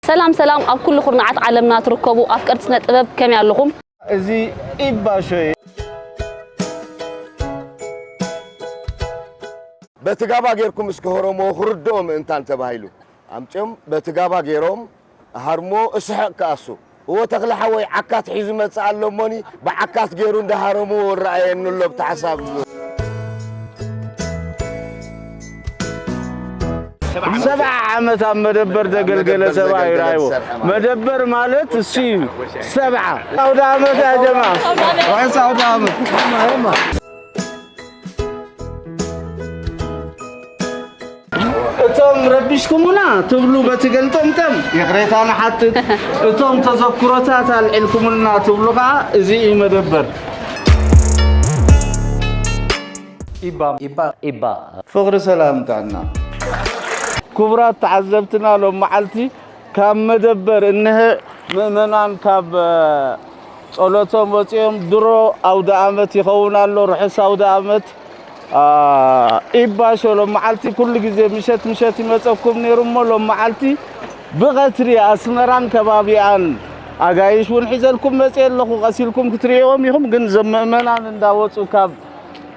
ሰላም ሰላም፣ ኣብ ኩሉ ኩርናዓት ዓለምና ትርከቡ ኣፍቀርቲ ስነ ጥበብ፣ ከመይ ኣለኹም? እዚ ኢባሾ እዩ። በቲ ጋባ ጌርኩም እስከ ኦሮሞ ክርድኦ ምእንታን ተባሂሉ ኣምጺኦም በቲ ጋባ ጌሮም ሃርሞ እስሕቕ ከኣሱ። እዎ ተኽለ ሓወይ ዓካት ሒዙ መጽእ ኣሎ እሞኒ ብዓካት ጌሩ እንዳሃረሙ ረኣየኒ ኣሎ ብቲ ሓሳብ። ሰብዓ ዓመት ኣብ መደበር ዘገልገለ መደበር ሰብኣይ ዘገልገለ ራይዎ። ዝሰርሐ ማለት። መደበር ማለት እሱ እዩ። ሰብዓ። ኣውደ ዓመት ያ ጀማ። ራይስ ኣውደ ዓመት። እቶም ረቢሽኩሙና ትብሉ በቲ ገልጠምጠም ይቕሬታ ንሓትት። እቶም ተዘክሮታት ኣልዒልኩምልና ትብሉ ኸዓ እዚ እዩ መደበር። ኢባ፣ ኢባ፣ ኢባ። ፍቕሪ ሰላም ጥዕና። ክቡራት ተዓዘብትና፣ ሎም መዓልቲ ካብ መደበር እንሀ ምእመናን ካብ፣ እ፣ ጸሎቶም ወጺኦም ድሮ ኣውደ ኣመት ይኸውን ኣሎ፣ ርሑስ ኣውደ ኣመት። አ፣ ኢባሾ ሎም መዓልቲ ኩሉ ግዜ ምሸት ምሸት ይመጸኩም ነይሩ እሞ ሎም መዓልቲ ብቐትሪ ኣስመራን ከባቢኣን ኣጋይሽ እውን ሒዘልኩም መጽየ ኣለኹ። ቀሲልኩም ክትርእይዎም ኢኹም፣ ግን እዞም ምእመናን እንዳወጹ ካብ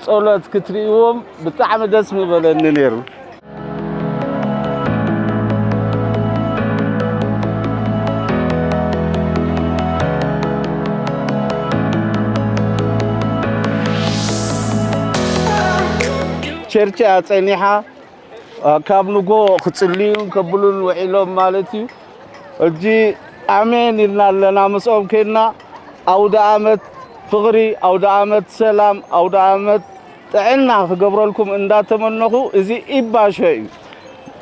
ጸሎት ክትርእይዎም ብጣዕሚ ደስ ምበለኒ ነይሩ። ቸርች እያ ጸኒሓ፣ ካብ ንጎ ክጽልዩን ከብሉን ውዒሎም ማለት እዩ። ሕጂ ኣሜን ኢልና ኣለና፣ ምስኦም ኬድና ኣውደ ኣመት ፍቕሪ፣ ኣውደ ኣመት ሰላም፣ ኣውደ ኣመት ጥዕና ክገብረልኩም እንዳተመነኹ፣ እዚ ኢባሾ እዩ።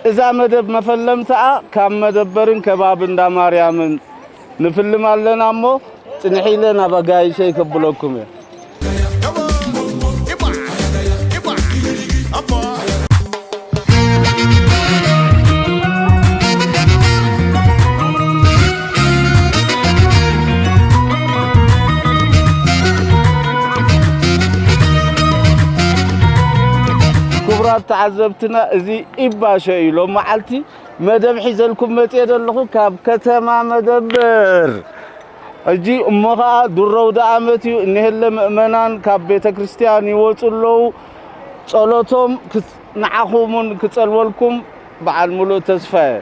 እዛ መደብ መፈለምታኣ ካብ መደበርን ከባቢ እንዳ ማርያምን ንፍልም ኣለና እሞ፣ ጽንሕ ኢለ ናብ ኣጋይሸይ ከብለኩም እየ። ክቡራት ተዓዘብትና፣ እዚ ኢባሾ እዩ። ሎም መዓልቲ መደብ ሒዘልኩም መጽየ ዘለኹ ካብ ከተማ መደበር። ሕጂ እሞ ኸኣ ድሮ ኣውደ ኣመት እዩ፣ እኒሀለ ምእመናን ካብ ቤተ ክርስቲያን ይወጹ ኣለዉ። ጸሎቶም ክጽ-፣ ንዓኹም እውን ክጸልወልኩም በዓል ሙሉእ ተስፋ እየ።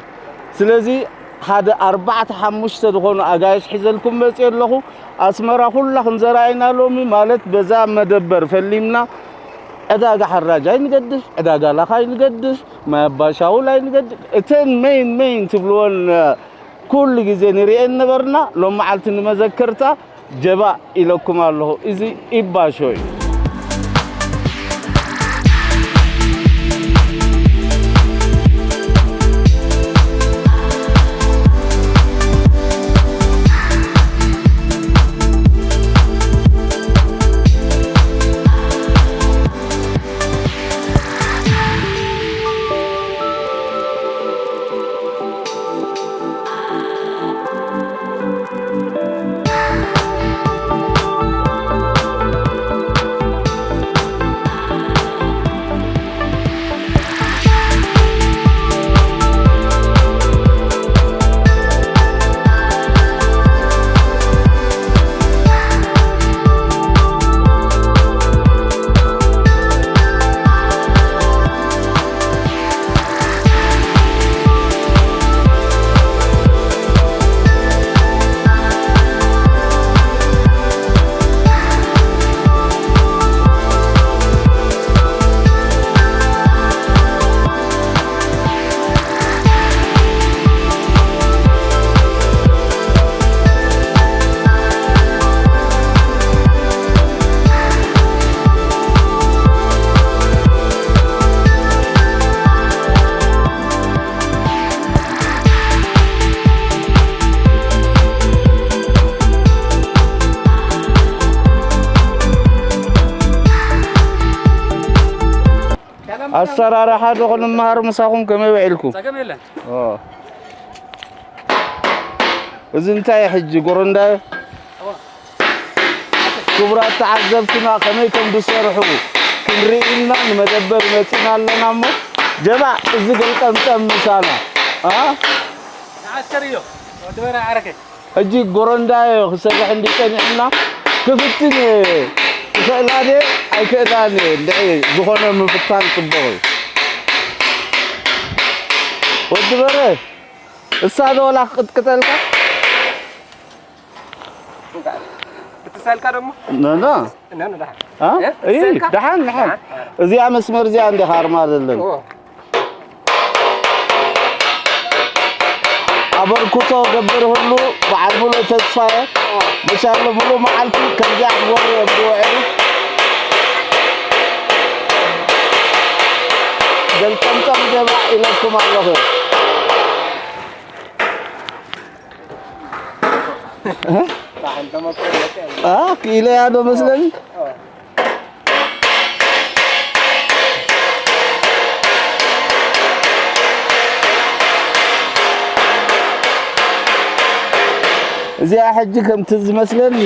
ስለዚ ሓደ ኣርባዕተ ሓሙሽተ ዝኾኑ ኣጋይሽ ሒዘልኩም መጽየ ኣለኹ። ኣስመራ ኩላ ክንዘራእይና ሎሚ ማለት በዛ መደበር ፈሊምና ዕዳጋ ሓራጅ ኣይንገድፍ፣ ዕዳጋ ላኻ ኣይንገድፍ፣ ማይ ኣባሻውል ኣይንገድፍ። እተን ሜይን ሜይን ትብልወን ኩሉ ግዜ ንርእየን ነበርና፣ ሎም መዓልቲ ንመዘከርታ ጀባእ ኢለኩም ኣለኹ። እዚ ኢባሾ እዩ። ኣሰራርሓ ዶ ክንመሃር ምሳኹም ከመይ ውዒልኩም? ጸገም የለን። ኦ። እዚ እንታይ ሕጂ ጎረንዳ እዩ? ክቡራት ተዓዘብትና ከመይ ከም ዝሰርሑ ክንርኢ ኢልና ንመደበር መጺና ኣለና። እሞ ጀማዕ፣ እዚ ገልጠምጠም ምሳና፣ አ? ንዓስከር እዮ፣ ወዲ በርሀ ዓረከ። ሕጂ ጎረንዳዮ ክሰርሕ እንዲ ጸኒሕና ክፍትን እየ። ክኽእላ ድየ ኣይክእላን እየ። እንድዒ ዝኾነ ምፍታን ጽቡቕ እዩ። ወዲ በርሀ፣ እሳ ዶ ወላ ክቅጥቅጠልካ? ክትሳልካ ደሞ? ኖ፣ ኖ። ኖ፣ ኖ፣ ደሓን። አ? እ? እይ፣ ሰልካ? ደሓን፣ ደሓን። ደሓን። እዚኣ መስመር እዚኣ እንዲኻ ኣርማ ዘለና። ኦ። ኣበርክቶ ገብር ሁሉ በዓል ሙሉ ተስፋዬ፣ ኦ። መሻሎ ሙሉ መዓልቲ ከምዚኣ ክገብሩ እዮም ዝውዕሉ። ገልጠምጠም ጀማዕ ኢለኩም ኣለኹ። ደሓን ተመኮ። አ፣ ክኢለያ ዶ መስለኒ? ኦ። እዚኣ ሕጂ ከምቲ ዝመስለኒ፣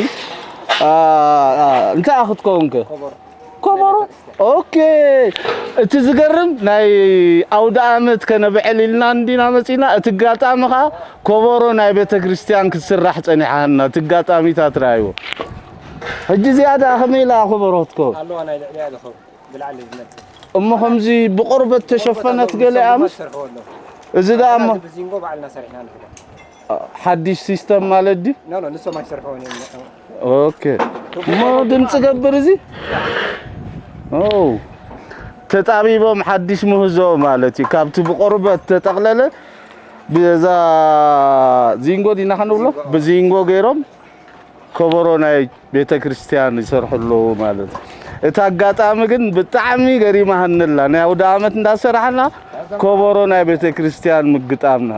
አ፣ አ፣ እንታይ ክትከውን ከ? ኮቦሮ። ኮቦሮ? ኦኬ። እቲ ዝገርም ናይ ኣውደ ኣመት ከነብዕል ኢልና እንዲና መጺና፣ እቲ ኣጋጣሚ ኸኣ ኮቦሮ ናይ ቤተ ክርስቲያን ክትስራሕ ጸኒሓና፣ እቲ ኣጋጣሚታት ረኣይዎ። ሕጂ እዚኣ ደኣ ከመይ ኢላ ኮቦሮ ክትከውን? ኣለዋ ናይ ልዕሊኣ ዝኸውን ብላዕሊ ዝመጽእ። እሞ ከምዚ ብቆርበት ተሸፈነት ገለ ኣምስ? ዝሰርሕዎ ኣለዉ። እዚ ደኣ እሞ እዚ ብዚንጎ ባዕልና ሰሪሕና ንኽእል። ሓድሽ ሲስተም ማለት ድዩ? ኖ፣ ኖ፣ ንሶም ኣይሰርሕዎን እዮም። ኦኬ። እሞ ድምፂ ገብር እዚ? ኦ። ተጣቢቦም ሓድሽ ምህዞ ማለት እዩ። ካብቲ ብቆርበት ተጠቕለለ ብዛ ዚንጎ ዲና ክንብሎ? ዚንጎ። ብዚንጎ ገይሮም ከበሮ ናይ ቤተ ክርስቲያን ይሰርሑ ኣለዉ ማለት እዩ። እቲ ኣጋጣሚ ግን ብጣዕሚ ገሪማሃኒ ኣላ። ናይ ኣውደ ኣመት እንዳሰራሕና ከበሮ ናይ ቤተ ክርስቲያን ምግጣምና።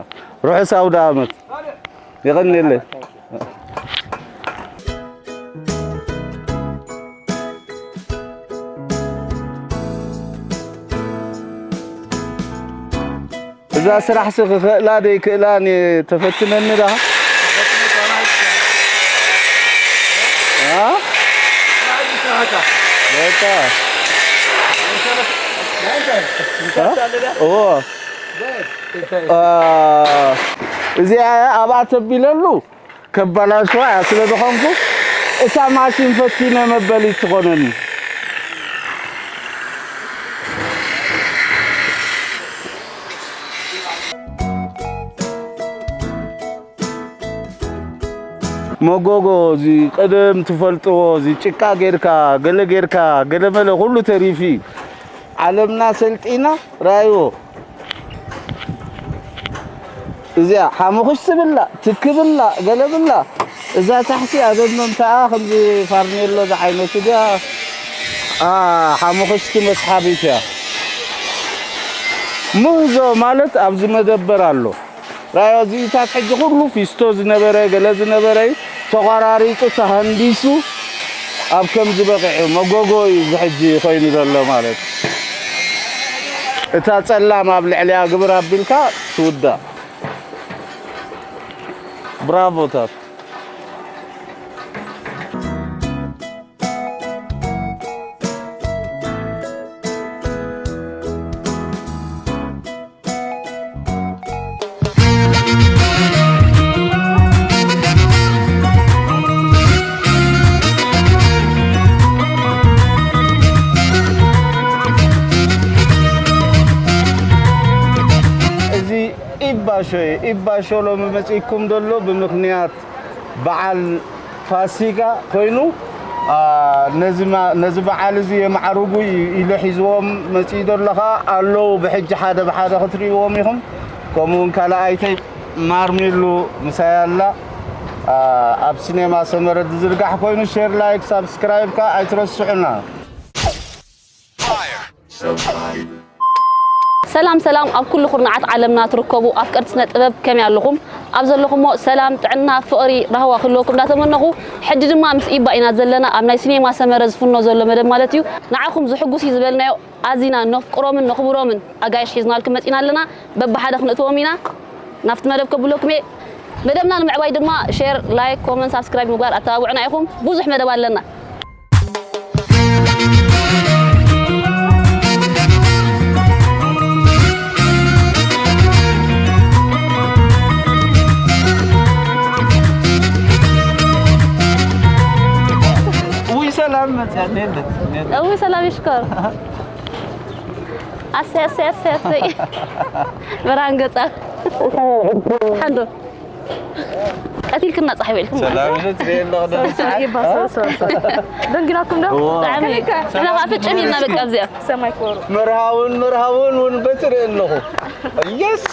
ርሑስ ኣውደ ኣመት። የቐንየለይ። እዛ ስራሕሲ ክኽእላ ደይክእላን እየ ተፈትነኒ ደኣ። አ? በቃ። አ? እዎ። አ፣ እዚኣ ኣብኣ ተቢለሉ። ከባላሽዋ እያ ስለ ዝኾንኩ፣ እታ ማሽን ፈቲነ መበሊት ትኾነኒ። መጎጎ፣ እዚ ቀደም ትፈልጥዎ፣ እዚ ጭቃ ጌርካ፣ ገለ ጌርካ፣ ገለ መለ ኩሉ ተሪፉ እዩ። ዓለምና ሰልጢና፣ ራእይዎ። እዚኣ ሓሙኽሽ ትብላ፣ ትክ ብላ፣ ገለ ብላ። እዛ ታሕቲ ኣደመምታኣ ከምዚ ፋርኔሎ ዝዓይነቱ ድያ? ኣ፣ ሓሙኽሽቲ መስሓቢት እያ። ምህዞ ማለት ኣብዚ መደበር ኣሎ። ራእዮ፣ እዚታት ሕጂ ኩሉ ፊስቶ ዝነበረ፣ ገለ ዝነበረ እዩ። ተቋራሪጹ፣ ተሃንዲሱ ኣብ ከምዚ በቂዑ። መጎጎ እዩ እዚ ሕጂ ኮይኑ ዘሎ ማለት እዩ። እታ ጸላም ኣብ ልዕሊኣ ግብር ኣቢልካ ትውዳእ። ብራቮታት። እዚ ኢባሾ እዩ። ኢባሾ ሎሚ መጺእኩም ዘሎ ብምኽንያት በዓል ፋሲጋ ኮይኑ፣ ኣ፣ ነዚ ማ-፣ ነዚ በዓል እዚ የማዕርጉ ኢሉ ሒዝዎም መጺኡ ዘሎ ኸኣ ኣለዉ። ብሕጂ ሓደ ብሓደ ክትርእይዎም ኢኹም። ከምኡ እውን ካልኣይተይ ማርሜሎ ምሳይ ኣላ። ኣ፣ ኣብ ሲኔማ ሰመረ ዝዝርጋሕ ኮይኑ፣ ሼር፣ ላይክ፣ ሳብስክራይብ ከኣ ኣይትረስዑና። ሰላም ሰላም፣ ኣብ ኩሉ ኩርናዓት ዓለምና ትርከቡ ኣፍቀርቲ ስነ ጥበብ ከመይ ኣለኹም? ኣብ ዘለኹሞ ሰላም፣ ጥዕና፣ ፍቕሪ፣ ራህዋ ክህልወኩም እንዳተመነኹ፣ ሕጂ ድማ ምስ ኢባ ኢና ዘለና፣ ኣብ ናይ ሲኔማ ሰመረ ዝፍኖ ዘሎ መደብ ማለት እዩ። ንዓኹም ዝሕጉስ እዩ ዝበልናዮ ኣዚና ነፍቅሮምን ነኽብሮምን ኣጋይሽ ሒዝናልኩም መጺና ኣለና። በብሓደ ክንእትዎም ኢና። ናብቲ መደብ ከብለኩም እየ። መደብና ንምዕባይ ድማ ሼር፣ ላይክ፣ ኮመንት፣ ሳብስክራይብ ምግባር ኣተባብዑና ኢኹም። ብዙሕ መደብ ኣለና። እዊ ሰላም ይሽኮር። ኣሰይ ኣሰይ ኣሰይ ኣሰይ። ብርሃን ገጻ ሓንዶ ቀቲልክና ጻሕቢ ኢልኩም። ሰላም ኢሉ ትሪኢ ኣለኹ ዶ? ሰብስብ ይባ ሰብስብ። ደንጊናኩም ዶ? እዎ። ብጣዕሚ። ከመይ ከ? ንሕና ከዓ ፍጭም ኢልና በቃ ኣብዚኣ። ሰማይ ክበሩ። መርሃውን መርሃውን እውን በትሪ ኣለኹ። የስ!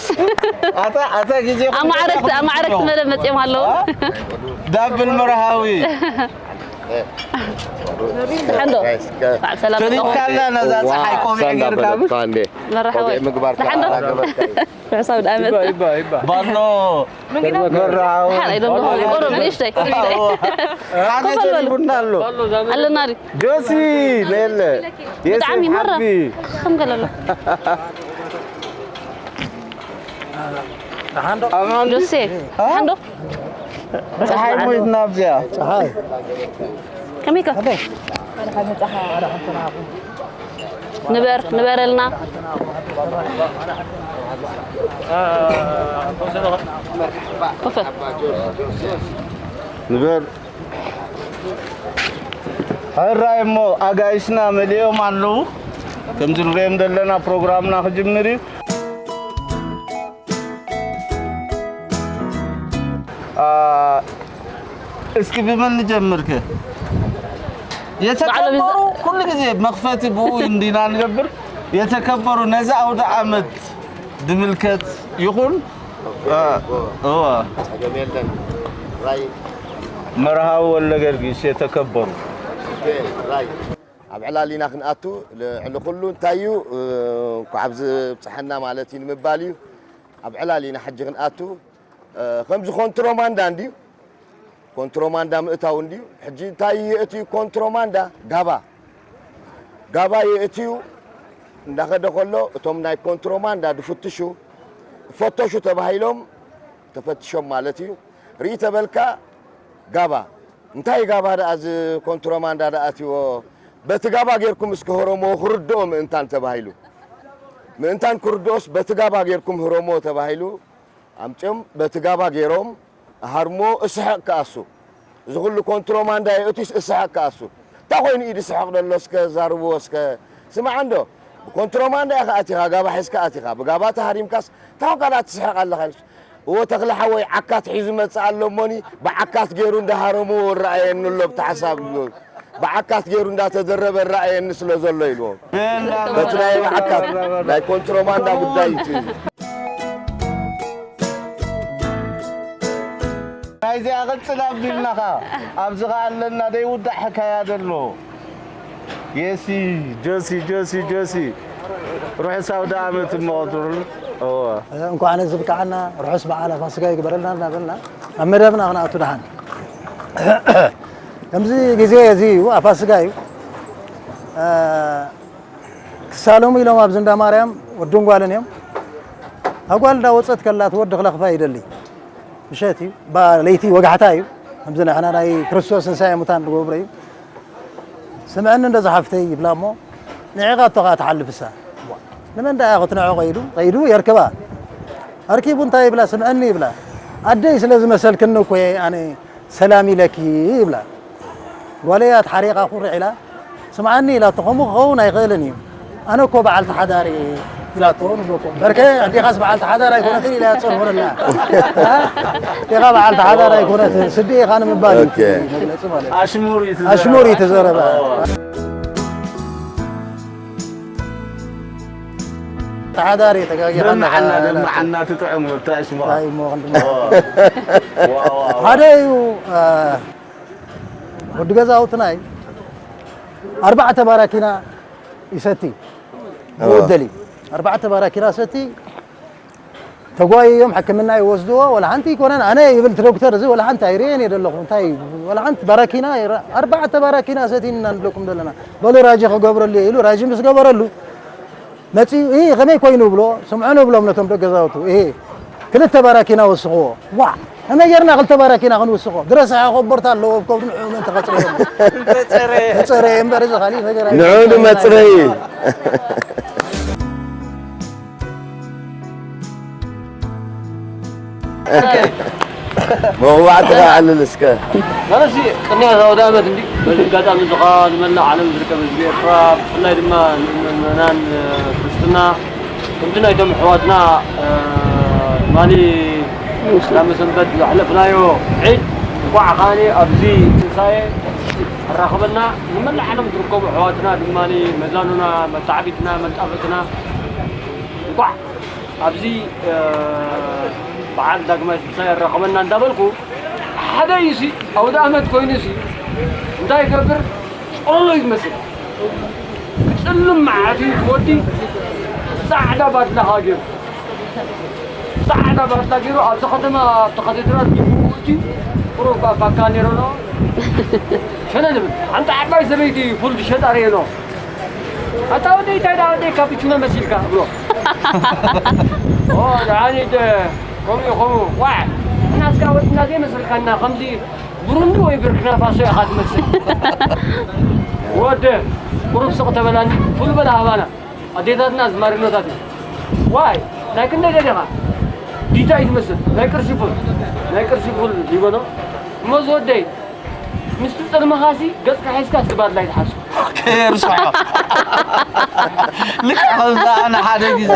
ኣታ፣ ኣታ ግዜ ኣማዕረግቲ፣ ኣማዕረግቲ መደብ መጺኦም ኣለዉ። ዳብል መርሃዊ። ሓንዶ። በዓል ሰላም ተሪፍካልና ነዛ ዋ፣ ፀሓይ ቆቢዕ ሳንዳ ጌርካ በለት፣ ብስ? ፋንዴ። መርሃዊ። ቆቢዕ ምግባር ደሓን ዶ? ተራራ ገበርካ እዩ። ርሑስ ኣውደ ዓመት። ባሎ መርሃዊ። ደሓን ኣይደለኹም። ቁሩብ ንእሽተይ። ሓደ ኮፈል በሉ። ተሪፉና ኣሎ። ኣለና ድዩ? ጆሲ፣ ሌለ። ብጣዕሚ የሴፍ መራ። ሓቢ። ከም ገለ ኣሎ። ኣማን። ጆሲ፣ አ? ሓንዶ? ፀሓይ ሞይትና ኣብዚኣ። ፀሓይ። ከመይ ከ? ንበር፣ ንበረልና። ኮፈ። ንበር። ሕራይ እሞ ኣጋይሽና መሊኦም ኣለዉ። ከምዚ ንሪኦም ዘለና ፕሮግራምና ክጅምር እዩ። አ፣ እስኪ ብመን ንጀምር ከ? ባዕሎም ይዘ- የተከበሩ፣ ኩሉ ግዜ መኽፈቲ ብኡ እንዲና ንገብር። የተከበሩ፣ ነዚ ኣውደ ዓመት ዝምልከት ይኹን፣ አ፣ እወ። ጸገም የለን። ራይ። መርሃዊ ወልደገርጊስ፣ የተከበሩ። ኦኬ፣ ራይ። ኣብ ዕላል ኢና ክንኣቱ፣ ልዕሊ ኩሉ እንታይ እዩ፣ እ፣ እንኳዕ ኣብዚ ብጽሐና ማለት እዩ ንምባል እዩ። ኣብ ዕላል ኢና ሕጂ ክንኣቱ። እ፣ ከምዚ ኮንትሮማንዳ እንድዩ፣ ኮንትሮማንዳ ምእታው እንድዩ። ሕጂ እንታይ የእትዩ ኮንትሮማንዳ? ጋባ፣ ጋባ የእትዩ። እንዳኸደ ከሎ እቶም ናይ ኮንትሮማንዳ ድፍትሹ፣ ፈተሹ ተባሂሎም ተፈትሾም ማለት እዩ። ርኢ ተበልካ ጋባ። እንታይ ጋባ ደኣ እዚ ኮንትሮማንዳ ደኣ ኣትይዎ? በቲ ጋባ ጌርኩም እስከ ህረሞ ክርድኦ ምእንታን ተባሂሉ። ምእንታን ክርድኦስ በቲ ጋባ ጌርኩም ህረሞ ተባሂሉ። ኣምጺኦም በቲ ጋባ ጌሮም ሃርሞ እስሕቕ ከኣሱ። እዚ ኩሉ ኮንትሮማንዳ የእቱስ እስሕቕ ከኣሱ። እንታይ ኮይኑ እዩ ዝስሕቕ ዘሎ እስከ ዛርብዎ እስከ። ስማዕ እንዶ፣ ብኮንትሮማንዳ ኢኻ ኣቲኻ፣ ጋባ ሒዝካ ኣቲኻ፣ ብጋባ ተሃሪምካስ እንታይ ካልኣ ትስሕቕ ኣለኻ ኢሉስ። እዎ ተኽለ ሓወይ ዓካት ሒዙ መጽእ ኣሎ እሞኒ ብዓካት ገይሩ እንዳሃረምዎ እረኣየኒ ኣሎ ብቲ ሓሳብ። ብዓካት ገይሩ እንዳተደረበ እረኣየኒ ስለ ዘሎ ኢልዎ። በቲ ናይ ብዓካት ናይ ኮንትሮማንዳ ጉዳይ እዩ። ናይዚኣ ቅጽል ኣቢልናኻ ኣብዚ ኸኣ ኣለና ደይውዳእ ሕካያ ዘሎ። የሲ፣ ጆሲ፣ ጆሲ፣ ጆሲ። ርሑስ ኣውደ ዓመት እሞ ቀጽሉ። እወ። እንኳዕ ነዚ ብቅዓና፣ ርሑስ በዓል ኣፋስጋ ይግበረልና እናበልና ኣብ መደብና ክንኣቱ ደሓን። ከምዚ ግዜ እዚ እዩ፣ ኣፋስጋ እዩ። እ፣ ክሳለሙ ኢሎም ኣብዚ እንዳ ማርያም ወድን ጓልን እዮም። ኣብ ጓል እንዳ ወጸት ከላ እቲ ወዲ ክለኽፋ ይደሊ። ምሸት እዩ፣ ባ-፣ ለይቲ ወጋሕታ እዩ። ከምዚ ንሕና ናይ ክርስቶስ ትንሳኤ ሙታን ንገብሮ እዩ። ስምዐኒ እንዶ ዝሓፍተይ ይብላ እሞ፣ ንዒቓቶ ኸኣ ትሓልፍ እሳ። ንመን ደኣ ክትንዕቖ ኢሉ፣ ኸይዱ የርክባ። ኣርኪቡ እንታይ ይብላ፣ ስምዐኒ ይብላ። ኣደይ ስለ ዝመሰልክኒ እኮ እየ ኣነ ሰላም ኢለኪ ይብላ። ጓለይ እያ ተሓሪቓ ኩርዕ ኢላ፣ ስምዓኒ ኢላቶ፣ ከምኡ ክኸውን ኣይኽእልን እዩ። ኣነ እኮ በዓልቲ ሓዳር እየ ኢላቶ ንብለኩም። በርከ ኣዴኻስ በዓልቲ ሓዳር ኣይኮነትን ኢላ እያ ትጸንሆ ዘላ። ኣዴኻ በዓልቲ ሓዳር ኣይኮነትን፣ ስዲ ኢኻ ንምባል እዩ ኦኬ። መግለጺ ማለት እዩ። ኣሽሙር እዩ እቲ ኣሽሙር እዩ ዘረባ። እቲ ዘረባ። ተሓዳሪ ተጋጊኻ ደምዓና፣ ኣለኻ። ደምዓና ትጥዕም ወታ ሽሙኻ። እንታይ እሞ ክንዲ ኦ። ዋ፣ ዋ፣ ዋ። ሓደ እዩ፣ አ፣ ወዲ ገዛውትና እዩ። ኣርባዕተ ባራኪና ይሰቲ። እወ። መወደሊ። ኣርባዕተ ባራኪና ሰቲ ተጓይዮም ሕክምና ይወስድዎ፣ ወላ ሓንቲ ይኮነን። ኣነ ይብል እቲ ዶክተር እዚ ወላ ሓንቲ ኣይርእየን እየ ዘለኹ። እንታይ ወላ ሓንቲ ባራኪና ይረ-፣ ኣርባዕተ ባራኪና ሰቲና ንብለኩም ዘለና። በሉ ራጂ ክገብረሉ እየ ኢሉ ራጂ ምስ ገበረሉ መጺኡ፣ "ኢ፣ ከመይ ኮይኑ?" ብሎ፣ ስምዑ ንብሎም ነቶም ደቂ ገዛውቱ። "ኢ፣ ክልተ ባራኪና ወስኽዎ." "ዋ፣ ከመይ ጌርና ክልተ ባራኪና ክንውስኾ? ግረሳሕ ኮቦርታ ኣለዎ፣ ኣብ ከብዱ ንዕኡ ምእንቲ ከጽርዮም." ተጸረየ። ተጸረየ እምበር፣ እዚ ካሊእ ነገር ኣይኮነን። ንዕኡ ንመጽረዪ። ኦኬ። መዋዕትኻ ኣዕልል እስከ። ማለት ቅድሚያ ኣውደ ዓመት እንዲ በዚ ኣጋጣሚ ዝኾ ንመላእ ዓለም ዝርከብ ህዝቢ ኤርትራ፣ ብፍላይ ድማ ንምእመናን ክርስትና ከምቲ ናይቶም ኣሕዋትና ማሊ ቅዳመ ሰንበት ዘሕለፍናዮ ዒድ፣ እንኳዕ ኻኒ ኣብዚ ትንሳኤ ኣራኸበና። ንመላእ ዓለም ዝርከቡ ኣሕዋትና ድማ መዛኑና፣ መታዕቢትና፣ መጣበትና እንኳዕ ኣብዚ በዓል ዳግማይ ትንሳኤ ኣራኸበና እንዳበልኩ፣ ሓደ እዩ ሲ ኣውደ ኣመት ኮይኑ ሲ እንታይ ይገብር? ጸሎሎ እዩ ዝመስል። ክጽልም መዓት እዩ። እቲ ወዲ ጻዕዳ ባድላ ኸኣ ገይሩ፣ ጻዕዳ ባድላ ገይሩ ኣብዚ ከተማ ኣብቲ ካቴድራል ዲቡ እቲ ቁሩብ ባካ ነይሩ ኣሎ። ሸነ ንብል ሓንቲ ዓባይ ሰበይቲ ፉል ዝሸጣ ርእየ ኣሎ። ኣታ ወደይ እንታይ ደኣ ወደይ ካፒቹኖ መሲልካ ብሎ። ኦ ደሓን ኢደ ከምኡ ከምኡ ዋዕ ንሕና ስጋ ወድና ዘይመስልካና ከምዚ ብሩንዲ ወይ ብርኪና ፋሶ ኢኻ ትመስል። ወደ ቁሩብ ስቕ ተበላኒ ፉል በላ ሃባና ኣዴታትና ዝማሪኖታት እዩ። ዋይ ናይ ክንደይ ደደኻ ዲታ እዩ ትመስል ናይ ቅርሺ ፉል ናይ ቅርሺ ፉል ይበሎ እሞ ዝወደይ ምስቲ ጽልምኻሲ ገጽካ ሒዝካ ስባድ ላይ ትሓሱ። ከየርስሖ ልክዕ ከምዛ ኣነ ሓደ ግዜ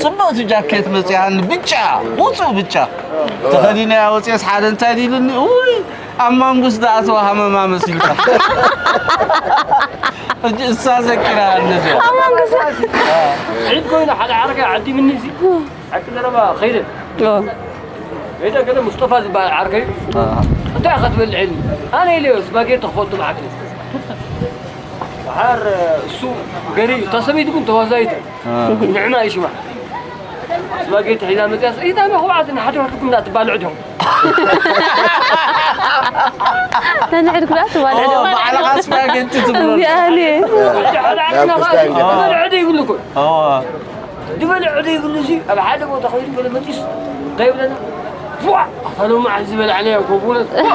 ጽቡቕቲ ጃኬት መጽያኒ ብጫ ውጹእ ብጫ ተኸዲነያ ወፅየስ ሓደ እንታይ ኢሉኒ ውይ ኣብ ማንጉስ ዝኣተወ ሃመማ መሲልካ ሕጂ እሳ ዘኪራ ነዚኣ ዒድ ኮይኑ ሓደ ዓረጋ ዓዲ ምንዚ ሓቂ ዘረባ ኸይደ ሄደ ገለ ሙስጠፋ ዝበሃል ዓርከይ እንታይ ኢኻ ትበልዕ ኢልኒ ኣነ ኢለዮ ስፓጌቲ ክፈቱ ብሓቂ ድሓር እሱ ገሪ እታ ሰበይቲ እውን ተዋዛይት ንዕና ይሽማዕ ስፓጌቲ ሒዛ መፅያስ ኢታ መኽባዕቲ ንሓደ ወርድኩም እንዳትባልዑ ዲኹም ነንሕድኩም ዳ ትባልዑ ዶ ባዕልኻ ስፓጌቲ ትብሎ እዚኣኒ ሓደ ዓድና ኸዓ ዝበልዑ ዶ ይብሉ እኮ ዝበልዑ ዶ ይብሉ እዚ ኣብ ሓደ ቦታ ኸይዱ ገለ መፂስ እንታይ ይብለና ዋ ኣታ ሎማዓንቲ ዝበላዕናዮ እኮ ብእውነት ዋ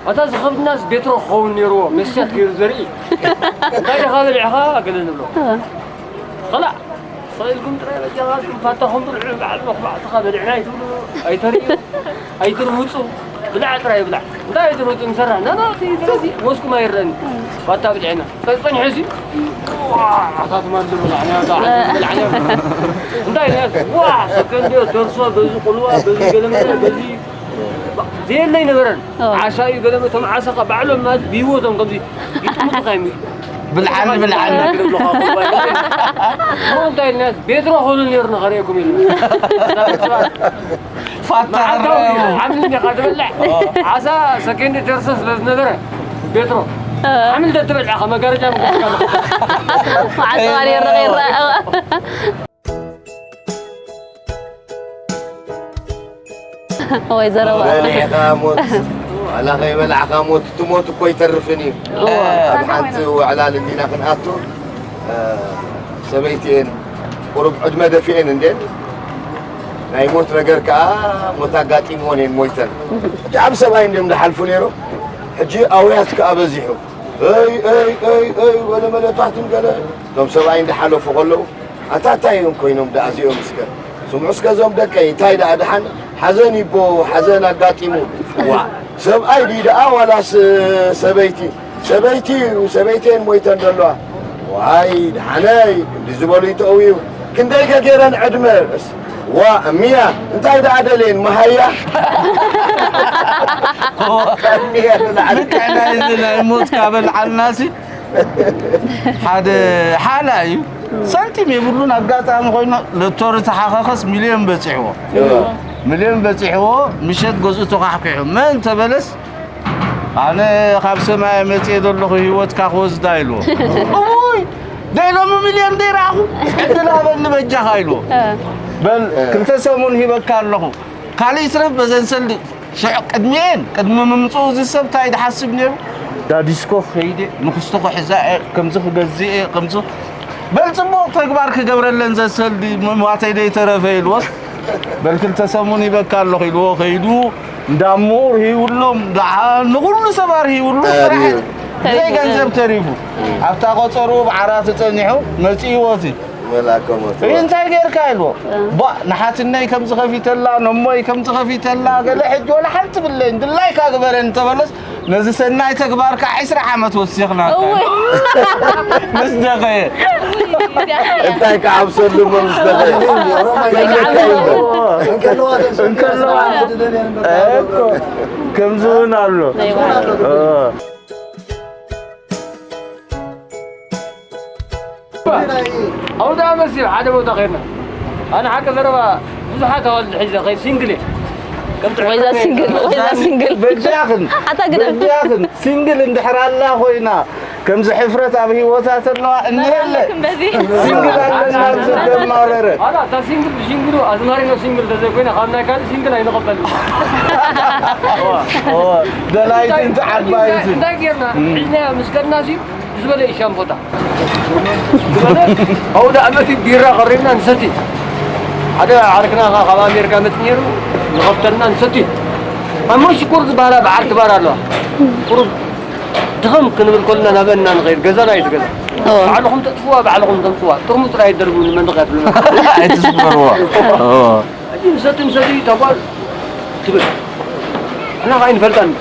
ኣታ ዝኸብድናስ ቤትሮ ክኸውን ነይርዎ መስትያት ገይሩ ዘርኢ እንታይ ዲኻ በሊዕኻ ገለ ንብሎ ኸላእ ሰኢልኩም ጥራይ በጃኻትኩም ፋታኹም ብልዑ በዓል መኽባዕትኻ በሊዕና ኣይትብሉ ኣይተርእዩ ኣይትርውፁ ብላዕ ጥራይ ብላዕ እንታይ ኣይትርውፁ ንሰርሕ ናናቲ ስለዚ ወስኩም ኣይረኒ ፋታ ብልዕና ጸኒሑ ሲ ኣታት ማን ዝበላዕና በላዕና እንታይ ዋ ሰከንድዮ ደርሶ በዚ ቁልዋ በዚ ገለመለ በዚ ዘየለ ኣይነበረን ዓሳ እዩ ገለመ እቶም ዓሳ ኸ ባዕሎም ማለት ብህይወቶም ከምዚ ይጥምቱ ኸይሚ ብልዓኒ ብልዓኒ እንታይ ኢልና ቤትሮ ኾኑ ነይሩ ንኸርእየኩም ኢልና ፋታ መዓልታዊ ረኣዩ ዓምል ኢኻ ትበልዕ ዓሳ ሰከንድ ደርሶ ስለ ዝነበረ ቤትሮ ዓምል ዶ ትበልዕ ኸ መጋረጃ ምክትካ መዓልቲ ዋሪ ይረቐ ይረኣ ወይ ዘረባ በሊዕኻ ሞት ዋላ ከይበላዕኻ ሞት ትሞት እኮ ይተርፍን እዩ ኣብ ሓንቲ ውዕላል እንዲና ክንኣቱ ሰበይቲኤን ቁሩብ ዕድመ ደፊኤን እንዴን ናይ ሞት ነገር ከዓ ሞት ኣጋጢምዎን እየን ሞይተን ሕጂ ዓብ ሰብኣይ እንዲዮም ዝሓልፉ ነይሮም ሕጂ ኣውያት ከዓ በዚሑ እይ እይ እይ እይ ወለ መለ ቷሕትን ገለ እቶም ሰብኣይ እንዳሓለፉ ከለዉ ኣታ እንታይ እዮም ኮይኖም ደኣ እዚኦም እስከ ስምዑ እስከ እዞም ደቀይ እንታይ ደኣ ደሓን ሓዘን ይቦ ሓዘን ኣጋጢሙ ዋ ሰብኣይ ድዩ ደኣ ዋላስ ሰበይቲ ሰበይቲ እዩ ሰበይተን ሞይተን ዘለዋ ዋይ ደሓነይ ክንዲ ዝበሉ ይተእውዩ ክንደይ ከገይረን ዕድመ ዋ እሚያ እንታይ ደኣ ደልየን መሃያ እሚያ ንላዕሊ ልክዕ ናይዚ ናይ ሞት ካበልዓልና ሲ ሓደ ሓላ እዩ ሳንቲም የብሉን ኣጋጣሚ ኮይኑ ለቶሪ ተሓኸኸስ ሚልዮን በፂሕዎ ሚልዮን በፂሕዎ ምሸት ገዝኡ ተኳሕኪሑ መን ተበለስ ኣነ ካብ ሰማይ መፅየ ዘለኹ ህይወትካ ክወስዳ ኢልዎ እይ ደይ ሎሚ ሚልዮን ደይ ረኣኹ ዕድል ሃበኒ በጃኻ ኢልዎ በል ክልተ ሰሙን ሂበካ ኣለኹ ካልእ ይትረፍ በዘን ሰልዲ ሽዕ ቅድሚኤን ቅድሚ ምምፅኡ እዚ ሰብ እንታይ ድሓስብ ነይሩ ዳዲስኮ ከይደ ንክስቶ ክሕዛ እየ ከምዚ ክገዝእ እየ ከምዚ በል ፅቡቕ ተግባር ክገብረለን ዘሰልዲ ሞተይ ደይተረፈ ኢልዎስ በል ክልተ ሰሙን ይበካ ኣለኹ ኢልዎ ከይዱ እንዳ ምሁር ሂብሎም ንኹሉ ሰብ ኣርሂብሉ ጥራሕ ብዘይ ገንዘብ ተሪፉ ኣብታ ቆፀሩ ብዓራት ተፀኒሑ መፂእዎ እቲ መልኣከ ሞት። እንታይ ጌርካ ኢልዎ። ባ ንሓትነይ ከምዚ ከፊተላ፣ ነሞይ ከምዚ ከፊተላ፣ ገለ ሕጂ ወላ ሓንቲ ብለይን ድላይካ ግበረን እንተበለስ ነዚ ሰናይ ተግባርካ ዕስራ ዓመት ወሲኽናካ። እወ። ምስ ደኸየ። እንታይ ክዓብሰሉ እሞ ምስ ደኸየ። እንከለዋ እኮ ከምዚ እውን ኣሎ። እ። ኣውዳ መሲል ሓደ ቦታ ኸይድና ኣነ ሓቂ ዘረባ ብዙሓት ኣዋልድ ሒዘ ኸይ ሲንግል እየ። ከም ትሕብረት ወይዛ ሲንግል ወይዛ ሲንግል በጃኽን ኣታ ግደፍ። በጃኽን ሲንግል እንድሕር ኣላ ኮይና ከምዚ ሕፍረት ኣብ ህይወታ ተለዋ እንሄለ በዚ ሲንግል ኣለና ዝደማረረ ኣላ እታ ሲንግል ብሲንግሉ ኣዝማሪኖ ሲንግል ተዘይኮይና ካብ ናይ ካልእ ሲንግል ኣይንቐበልን። ደላይትን ተዓባይትን እንታይ ጌርና ሒዝናዮ ምስ ከድና ሲ ዝበለ ይሻም ቦታ ዝበለ ኣውደ ኣመት ቢራ ቀሪብና ንሰቲ ሓደ ዓርክና ኸዓ ካብ ኣሜሪካ መፅ ነይሩ ዝኸፍተልና ንሰቲ ኣሞ ሽኮር ዝበሃላ በዓል ክባር ኣለዋ ቁሩብ ድኸም ክንብል ከልና ናበና ንኸይድ ገዛና እዩ ገዛ ባዕልኹም ተጥፍዋ ባዕልኹም ተምፅዋ ጥርሙ ጥራይ ደርቡ ንመንድቕ ያትብሉና ኣይትስበርዎ ሕጂ ንሰቲ ንሰቲ ተጓል ትብል ንሕና ኸዓ ይንፈልጣን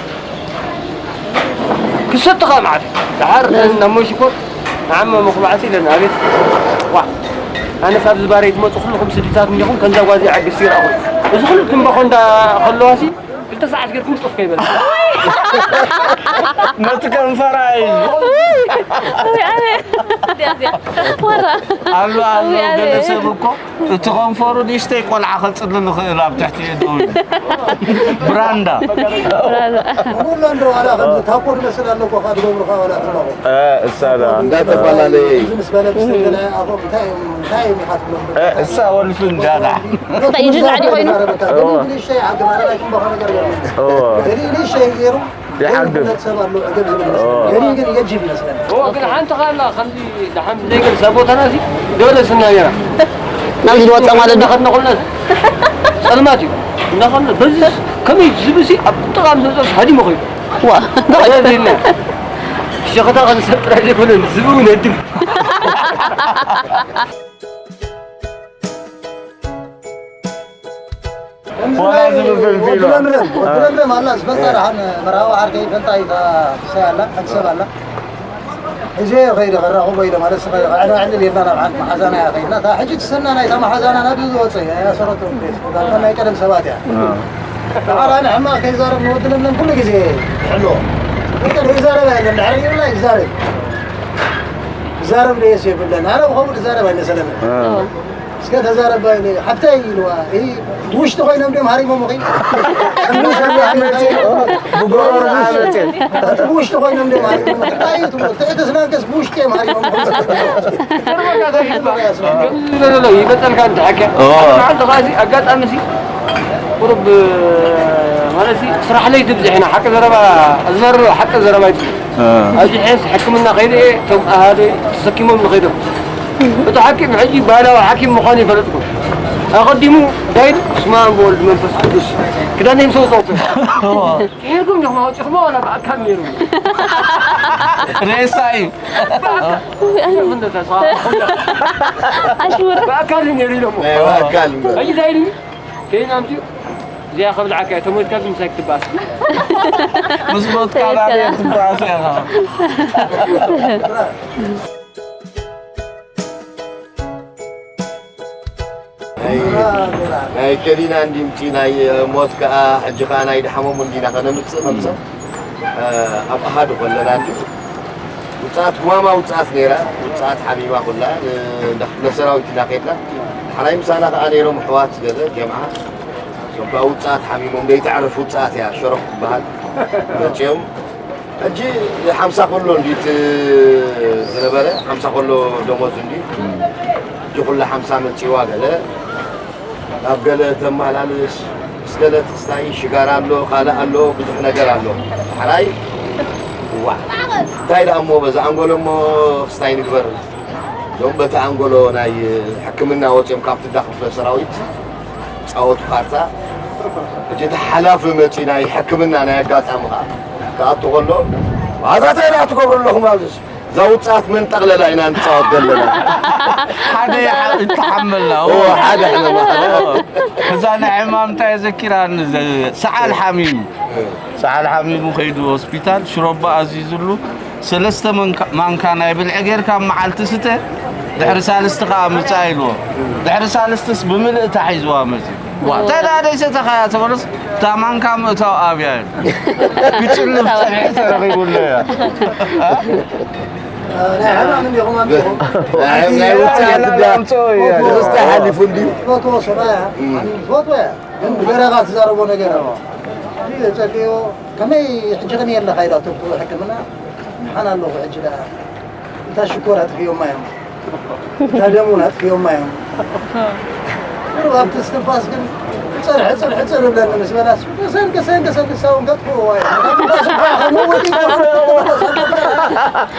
ክሰጥኻ መዓት ደሓር ናብ መሽኮር ንዓማ መኹባዕቲ ኢለን ኣቤት ዋ ኣነስ ኣብዚ ባረይ ትመፁ ኩልኹም ስድታት እንዲኹም ከምዛ ጓዚ ዓግስ ይረኣኹ እዚ ኩሉ ትንባኾ እንዳ ከለዋሲ ክልተ ሰዓት ጌርኩም ጡፍ ከይበለ ነቲ ከንፈራ እዩ ወራ ኣሎ ኣሎ ገለ ሰብ እኮ እቲ ከንፈሩ ንእሽተይ ቆልዓ ከፅሊ ንኽእል ኣብ ትሕቲ ደው ኢሉ። ብራንዳ ሙሉ እንዶ ዋላ ከም ታኮ ዝመስል ኣሎ እኮ ካብ ገብሩ ካብ ዋላ ትባቆ እሳዳ እንዳተፈላለየ እዩ። ምስ በለ ምስ ገለ ኣፎ እንታይ እንታይ ኢኻ ትብሎ እሳ ወልፍን ዳዳ እንታይ እዩ ዝላዕሊ ኮይኑ? ንእሽተይ ዓዲ ማራ ላይ ትንባኾ ነገር ገለ ንእሽተይ ገይሩ ይሓግዝ ሰብ ኣሎ ዕገብ ዝብል ገሪ ግን የጅብ ይመስለኒ ግን ሓንቲ ኻላ ከምዚ ደሓን ዘይገልፃ ቦታና ሲ ደበለስና ነራ ናብዚ ዝወፀ ማለት ዶ? እንዳኸድና ኮልና ፀልማት እዩ እንዳኸድና በዚ ከመይ ዝብሲ ኣብ ጥቓ ምስ መፀስ ሃዲሞ ኸይዱ ዋ ሸኸታ ከንሰብ ጥራይ ዘይኮነ ዝብኡ ነድም ዋላ ዝብል ፊልም ወዲ ለምለም ኣላ ዝፈልጣ ደሓን መርሃዊ ዓርከይ ይፈልጣ እዩ እታ ክሳይ ኣላ ሓንቲ ሰብ ኣላ ሕጂ ከይደ ከራኽቦ ኢለ ማለት ስኸ ዕላ ዕልል ኢልና ናብ ሓንቲ መሓዛና እያ ከይድና እታ ሕጂ ትሰና ናይታ መሓዛና ናብ ዝወፀ እያ ሰረቶ ናይ ቀደም ሰባት እያ ደሓር ኣነ ሕማቕ ከይዛረብ ንወዲ ለምለም ኩሉ ግዜ ይሕልዎ ይዛረብ ኣይለን ድሕር ይብላ ይዛረብ ይዛረብ ደየስ የብለን ኣነ ብኸምኡ ክዛረብ ኣይመሰለንን እስከ ተዛረባ ኢለ ሓብተይ ኢልዋ እሂ ብውሽጢ ኮይኖም ድዮም ሃሪሞም ኺ ብጎረሮ መፅእ ብውሽጢ ኮይኖም ድዮም ሃሪሞም እንታይ እዩ ትብሎ ትዕትስናንከስ ብውሽጢ እዮም ሃሪሞም ይበፀልካ እንተሓኪያ መዓልቲ ከዓ ኣጋጣሚ ሲ ቁሩብ ማለት ስራሕ ለይቲ ብዝሕና ሓቂ ዘረባ ኣዝማርሎ ሓቂ ዘረባ ይፅሉ ኣብዚ ሕስ ሕክምና ከይደ እየ እቶም ኣሃደ ተሰኪሞም ንኸይዶም እቲ ሓኪም ሕጂ ባህላዊ ሓኪም ምዃኑ ይፈለጥኩ ኣቐዲሙ ዳይድ ስማ ወልድ መንፈስ ቅዱስ ክዳነይ ምስ ወፀውተ ሄርኩም ዲኹም ኣውፂኹሞ ዋላ ብኣካል ነይሩ ሬሳ እዩ ኣሽሙር ብኣካል ነይሩ ኢሎሞ ናይ ኣካል ሕጂ ዳይድ ከይና ምፅኡ እዚኣ ከብልዓካ እየ ተሞትካ ግን ምሳይ ክትበኣስ ምስ ሞትካ ናበይ ትበኣስ ኢኻ ናይ ከሊና እንዲምፂ ናይ ሞት ከዓ ሕጂ ከዓ ናይ ድሓሞም እንዲና ከነምፅእ ከምሰ ኣብ ኣሃዱ ከለና እንዲ ውፅኣት ጓማ ውፅኣት ነይራ ውፅኣት ሓሚማ ኩላ እንዳ ክፍለ ሰራዊት ኢና ከድና ሓራይ ምሳና ከዓ ነይሮም ኣሕዋት ገለ ጀምዓ እዞም ከዓ ውፅኣት ሓሚሞም ደይተዕርፍ ውፅኣት እያ ሸረፍ ትበሃል መፅኦም ሕጂ ሓምሳ ኮሎ እንዲት ዝነበረ ሓምሳ ኮሎ ደሞዝ እንዲ ሕጂ ኩላ ሓምሳ መፂዋ ገለ ናብ ገለ ተመላልስ ምስ ገለ ትክስታይ ሽጋራ ኣሎ ካልእ ኣሎ ብዙሕ ነገር ኣሎ ሓራይ እዋ እንታይ ደኣ እሞ በዛ ኣንጎሎ እሞ ክስታይ ንግበር እዞም በቲ ኣንጎሎ ናይ ሕክምና ወፂኦም ካብቲ ዳ ክፍለ ሰራዊት ፃወቱ ካርታ ሕጂ እቲ ሓላፊ መፂ ናይ ሕክምና ናይ ኣጋጣሚ ከዓ ክኣቱ ከሎ ዋዛታ ኢና ትገብሩ ኣለኹም ኣብዚስ እዛ ውፅኣት መን ጠቕለላ ኢና ንፃወት ዘለና። ሓደ ይሓ- ይተሓመልና ኦ ሓደ ሕመማ ሓደ እዛ ናይ ሕማም እንታይ ዘኪራኒ ዘ- ሰዓል ሓሚሙ ሰዓል ሓሚሙ ከይዱ ሆስፒታል ሽሮባ ኣዚዙሉ ሰለስተ መንካ- ማንካ ናይ ብልዒ ጌርካ ኣብ መዓልቲ ስተ ድሕሪ ሳልስቲ ከዓ ምፃእ ኢልዎ ድሕሪ ሳልስትስ ብምልእታ ሒዝዋ መፂ እንታይ ደኣ ደይሰተኻያ ተበለስ እታ ማንካ ምእታው ኣብያ እዩ ክጭልፍ ፀንሒ ተረኺቡሎ እያ ናይ ሕማም እንዲኹም ኣምፅኹም ናይ ውፅኣት እንዳ ኣምፅኦ እያ ክስታ ሓሊፉ እንድዩ ትፈትዎ ሰብኣያ ዝፈትዎ እያ ግን ብደረቓ ትዛረቦ ነገር ኣሎ እዚ ዘፀልዮ ከመይ ሕጂ ከመይ ኣለኻ ኢላ ትብሉ ሕክምና ሓን ኣለኹ ሕጂ ደኣ እታ ሽኮር ኣጥፊኦማ እዮም እታ ደሙን ኣጥፊኦማ እዮም ቁሩብ ኣብቲ እስትንፋስ ግን ሕፅር ሕፅር ሕፅር እብለኒ ምስ በላስ ቅሰን ቅሰን ቅሰን ንሳውን ከጥፍእዋ እዮም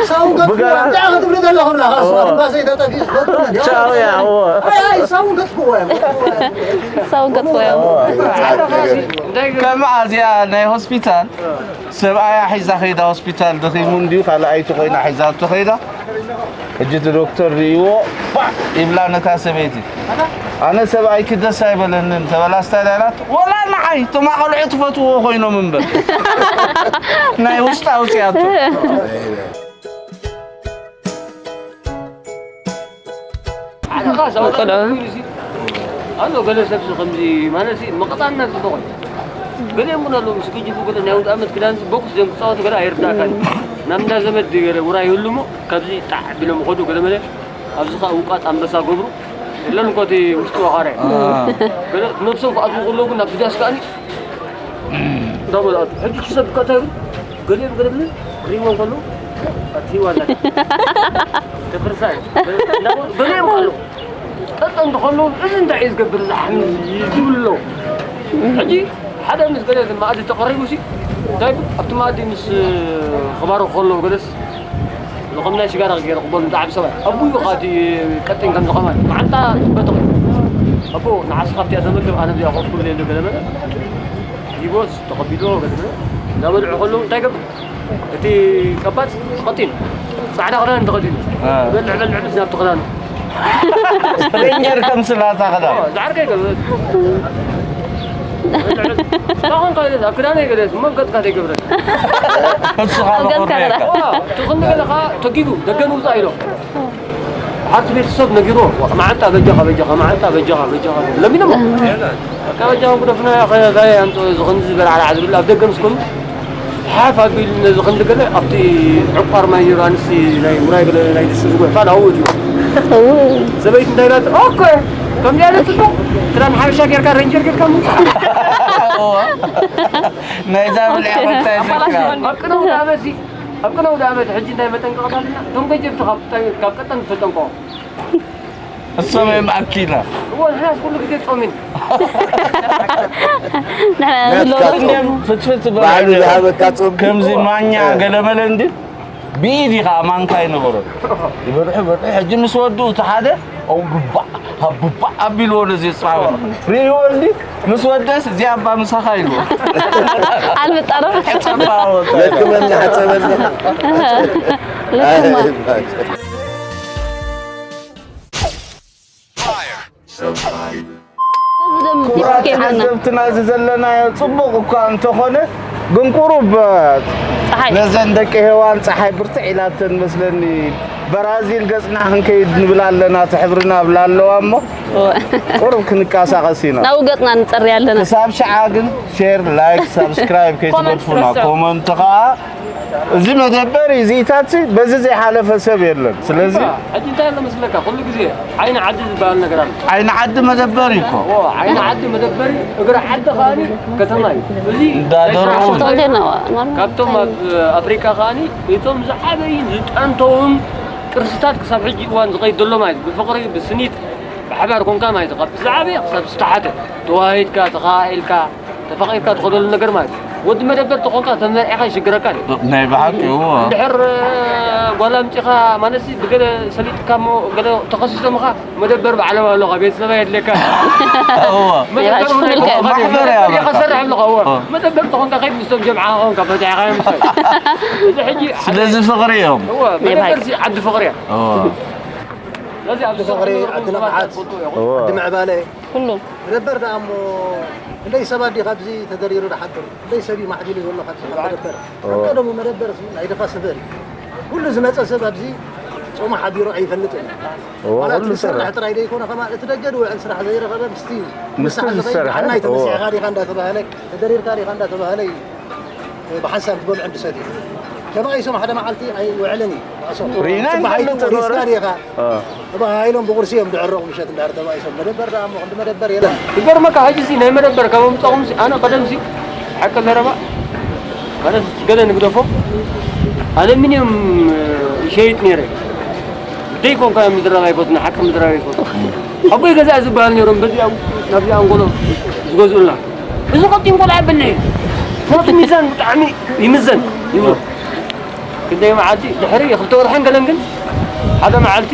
ሳውን ከጥፍእዋ እንታይ ክትብሉ ዘለኹም ላ ትንፋሰይ ተጠፊኡ ዝፈጥሩ ቻው ያዎ ሳውን ከጥፍእዋ እዮም ሳውን ከጥፍእዋ እዮም ከምኣ እዚኣ ናይ ሆስፒታል ሰብኣያ ሒዛ ከይዳ ሆስፒታል ደኺሙ እንድዩ ካልኣይቲ ኮይና ሒዛቶ ከይዳ ሕጂ እቲ ዶክተር ርእይዎ ባዕ ይብላ ነታ ሰበይቲ ኣነ ሰብኣይኪ ደስ ኣይበለንን ተበላስታ ዳላት ወላ ንዓይ እቶም ኣቐልዑ ትፈትዎ ኮይኖም እምበር ናይ ውሽጣ ውፅያቶ ኣነ ኸዓ ሰብኣይ ኮይኑ ሲ ኣሎ ገለ ሰብ ሲ ከምዚ ማለት ሲ መቐፃና ፅቡቕ እዩ ገሊኦም እውን ኣለዉ ምስ ገጅፉ ገለ ናይ ውድ ዓመት ክዳን ሲ ቦክስ ዘም ክፃወቱ ገለ ኣይርዳእካን ናብ እንዳ ዘመድ ገለ ውራ ይህሉ እሞ ካብዚ ጣዕ ቢሎም ይኸዱ ገለ መለ ኣብዚ ኸዓ ውቃጥ ኣንበሳ ገብሩ የለን እኮ እቲ ውሽጢ ወኻርያ ገለ ነብሶም ክኣትዉ ከለዉ ግን ናብ ብዳስ ከዓኒ እንዳመልኣቱ ሕጂ እቲ ሰብ ከእታይ ገሊኦም ገለ ብለ ሪሞ ከሎ ኣትሂዋ ኣላ ተክርሳ ገሊኦም ከሎ ጠጠ እንተኸሎ እዚ እንታይ እዩ ዝገብር እዚ ሓምዚ ዝብሉ ኣለዉ ሕጂ ሓደ ምስ ገለ መኣዲ ተቐሪቡ ሲ እንታይ ኣብቲ መኣዲ ምስ ክባሩ ከሎ ገለስ ከም ናይ ሽጋራ ገይረ ክበሉ ዝዓብ ሰባት ኣቡኡ ኻቲ ቀጢን ከም ዝኸማይ መዓንጣ ይበጥቕ ኣቦ ንዓስኻ ኣብቲኣ ተመገብ ኣነ እዚኣ ኮፍ ክብል የለ ገለ በለ ሂቦስ ተቐቢልዎ ገለ በለ እንዳበልዑ ከለዉ እንታይ ገብር እቲ ቀባጽ ቀጢን ጻዕዳ ክዳን ተኸዲኑ በልዕ በልዕ ምስ ናብቲ ክዳኑ ሬንጀር ከም ስላታ ክዳን ዛዕርከ ይገብር ታኾን ካልእ ኣብ ክዳነይ ገለ እሞ ገጽካ ዘይገብረ እስኻ ኣብ ገጽካ መኾንነካ ገለ ትኽኒ ገለኻ ተጊቡ ደገ ንውፃእ ኢሎ ሓንቲ ቤተሰብ ነጊርዎ መዓንጣ በጃኻ በጃኻ መዓንጣ በጃኻ በጃኻ ለሚኖሞ በቃ በጃኻ ጉደፍና ያኸ እንታይ ኣምፅኦ እዚ ከምዚ ዝበልዓልዓ ዝብል ኣብ ደገ ምስ ኮኑ ሓፍ ኣቢሉ ነዚ ክንዲ ገለ ኣብቲ ዕቋር ማይ ነይሩ ኣንስቲ ናይ ውራይ ገለ ናይ ድስቲ ዝጉሕፋ ናብኡ እትዩ ሰበይቲ እንታይ ኢላት ኦኮ ከምዚኣ ዘትቶ ክዳን ሓበሻ ጌርካ ረንጀር ጌርካ ምውፃእ ናይዛ ብልዒ ኮታ ይዘክራ ኣብ ቅነ ውድ ዓመት ሲ ኣብ ቅነ ውድ ዓመት ሕጂ እንታይ መጠንቀቕታትና እቶም ገጀፍቲ ካብ ቀጠን ተጠንቀቑ እሶም እዮም ኣኪና እዎ ንሕናስ ኩሉ ግዜ ጾም ኢና ንሕና ዝለወጥ እንዲም ፍትፍት ባዕሉ ዝሃበካ ጾም ከምዚ ማኛ ገለመለ እንዲ ብኢድ ኢኻ ማንካ ይነበሮ ይበልሑ በልሑ ሕጂ ምስ ወዱ እቲ ሓደ ኣው ብባዕ ሃብ ብባዕ ኣቢልዎ ነዚ ጻወ ሪእዎ እንዲ ምስ ወደስ እዚኣ ኣባ ምሳኻ ኢልዎ ኣልምጻረፍ ጸባ ወጣ ለክመኒ ሓጸበኒ ለክማ ክቡራት ተዓዘብትና እዚ ዘለናዮ ፅቡቕ እኳ እንተኾነ ግን ቁሩብ ፀሓይ ነዘን ደቂ ሄዋን ፀሓይ ብርትዕ ኢላተን መስለኒ በራዚል ገፅና ክንከይድ ንብል ኣለና እቲ ሕብርና ብላ ኣለዋ እሞ ቁሩብ ክንቀሳቐስ ኢና ናብኡ ገፅና ንፀሪ ኣለና ክሳብ ሸዓ ግን ሼር ላይክ ሳብስክራይብ ከይትገድፉና ኮመንት ከዓ እዚ መደበር እዚኢታት በዚ ዘይሓለፈ ሰብ የለን ስለዚ ሕጂ እንታይ ኣሎ መስለካ ኩሉ ግዜ ዓይኒ ዓዲ ዝበሃል ነገር ኣሎ ዓይኒ ዓዲ መደበር እዩ እኮ ዎ ዓይኒ ዓዲ መደበሪ እግሪ ዓዲ ከዓኒ ከተማ እዩ እዚ እንዳደርዑ ተወልደና ካብቶም ኣብ ኣፍሪቃ ከዓኒ እቶም ዝዓበይን ዝጠንተውን ቅርስታት ክሳብ ሕጂ እዋን ዝኸይድ ዘሎ ማለት እዩ ብፍቕሪ ብስኒት ብሓባር ኮንካ ማለት እዩ ካብ ዝዓበየ ክሳብ ዝተሓተ ተዋሂድካ ተኻኢልካ ተፋቒርካ ትኸደሉ ነገር ማለት እዩ ወዲ መደበር ተኾንካ ተመርዒኻ ይሽግረካ እዩ። ናይ ብሓቂ እዎ። እንድሕር ጓል ኣምፂኻ ማለትሲ ብገለ ሰሊጥካ እሞ ገለ ተኸሲሶምኻ መደበር ባዕሎም ኣለኻ ቤተሰባ የድልየካ። እዎ። መደበር ይሓሽ እውን ፍልቀ። ማሕበር እያ በቃ። ይኸሰርሕ ኣለኻ እዎ። እዎ። መደበር ተኾንካ ከይድ ምስቶም ጀምዓ ኾንካ ፈቲሕኻ እዮም። እዚ ሕጂ ስለዚ ፍቕሪ እዮም። እዎ ናይ ብሓቂ። መደበር ሲ ዓዲ ፍቕሪ እያ። እዎ። ስለዚ ኣብዚ ዓዲ ፍቕሪ፣ ዓዲ ልምዓት፣ ዓዲ ምዕባለ። ኩሉ። መደበር ደኣ እሞ ክንደይ ሰባት ድዩ ካብዚ ተደሪሩ ዝሓድር? ክንደይ ሰብ እዩ ማዕቢሉ ዘሎ ካብዚ ካብ መደበር? እዎ። ኣብ ቀደሙ መደበር እዚ ናይ ድኻ ስበር እዩ። ኩሉ ዝመጸ ሰብ ኣብዚ ጾሙ ሓዲሩ ኣይፈልጥን። እዎ፣ ዋላ እቲ ኩሉ ዝሰርሕ ይሰርሕ። ጥራይ ዘይኮነ ከማን እቲ ደገ ዝውዕል ስራሕ ዘይረኸበ ምስቲ ምስቲ ምሳሕ ዝኸይድ ዝሰርሐ፣ ብዓል ናይ እዎ። ተመሲሕኻ ዲኻ እንዳተባህለ፣ ተደሪርካ ዲኻ እንዳተባህለ እዩ። ብሓንሳብ ዝበልዑ እንድሰት እዩ። ተባኢሶም ሓደ መዓልቲ ኣይውዕልን እዩ። ባእሶም ርኢና ጽባሕ ንፈልጥ ኣይትወሪስካ ነበረ። ዲኻ? አ። ተባሂሎም ብቁርሲ እዮም ድዕረቑ ምሸት እንዳር ተባኢሶም። መደበር ደኣ እሞ ክንዲ መደበር የለን። ይገርመካ፣ ሕጂ ሲ ናይ መደበር ካብ ኣምጻኹም ሲ፣ ኣነ ቀደም ሲ፣ ሓቂ ዘረባ፣ ማለት ገለ ንግደፎ፣ ኣለሚንየም ይሸይጥ ነይረ። ደይ ኮንካ ምዝራብ ኣይፈቱን፣ ሓቂ ምዝራብ ኣይፈቱን። ኣቦይ ገዛ ዝበሃል ነይሮም፣ በዚኣ ናብዚኣ ኣንጎሎ ዝገዝኡልና። እዚ ቀጢን ቆልዓ በልሕ እዩ። ምኽንያቱ ሚዛን ብጣዕሚ ይምዘን ይብሎ። ክንደይ መዓልቲ ድሕሪ ክልተ ወርሕን ገለን ግን ሓደ መዓልቲ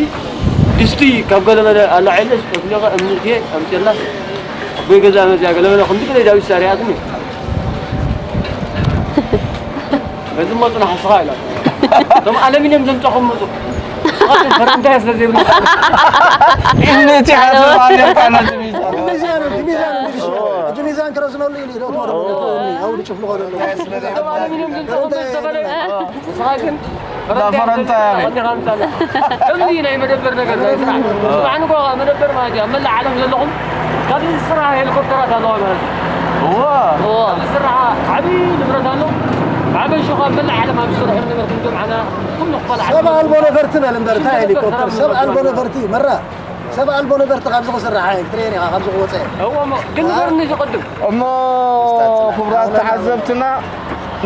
ድስቲ ካብ ገለ መለ ኣላዒለስ፣ ጠፍሊቐ እምኒ እትየ ኣምፅየላስ ኣቦይ ገዛ መፅያ ገለ መለ ክንዲ ገለ ዳዊት ሳርያትኒ። በዚ መፁ ንሓስኻ ኢላ። እቶም ኣለሚንየም ዘምፀኹም መፁ። ንስኻትኩም ፈረንታይ ስለ ዘይብሉ። እምኒ እቲ ሓሰብ ኣለካ ነቲ ሚዛን። ሚዛን፣ ሚዛን፣ ሚዛን። ሕጂ ሚዛን ክረዝነሉ ኢሉ ዶክተር። ኣው ንጭፍልቆ ዘሎ። እቶም ኣለሚንየም ዘምፀኹም መፁ ተፈለዩ። ንስኻ ግን እንዳ ፈረንታ እያ። ከምዚ ናይ መደበር ነገር ናይ ስራሕ። ጽባሕ ንግሆ መደበር ማለት እዩ። ኣብ መላእ ዓለም ዘለኹም ካብዚ ዝስራሕ ሄሊኮፕተራት ኣለዋ ማለት እዩ። እዋ። እዋ። ኣብዚ ዝስራሕ ዓብዪ ንብረት ኣሎ። ብዓበይ ሹቕ ኣብ መላእ ዓለም ኣብ ዝሰርሑ ነበርኩም ጀምዓና ኩሉ ክፋል ዓለም ሰብ ኣልቦ ነበርቲ በል እምበር፣ እንታይ ሄሊኮፕተር? ሰብ ኣልቦ ነበርቲ፣ መራ። ሰብ ኣልቦ ነበርቲ ካብዚ ክስራሕ እየ፣ ክትርእየን ኢኻ፣ ካብዚ ክወፀ እየ። እዎ እሞ፣ ግን ንገርኒ ዝቕድም። እሞ፣ ክቡራት ተዓዘብትና፣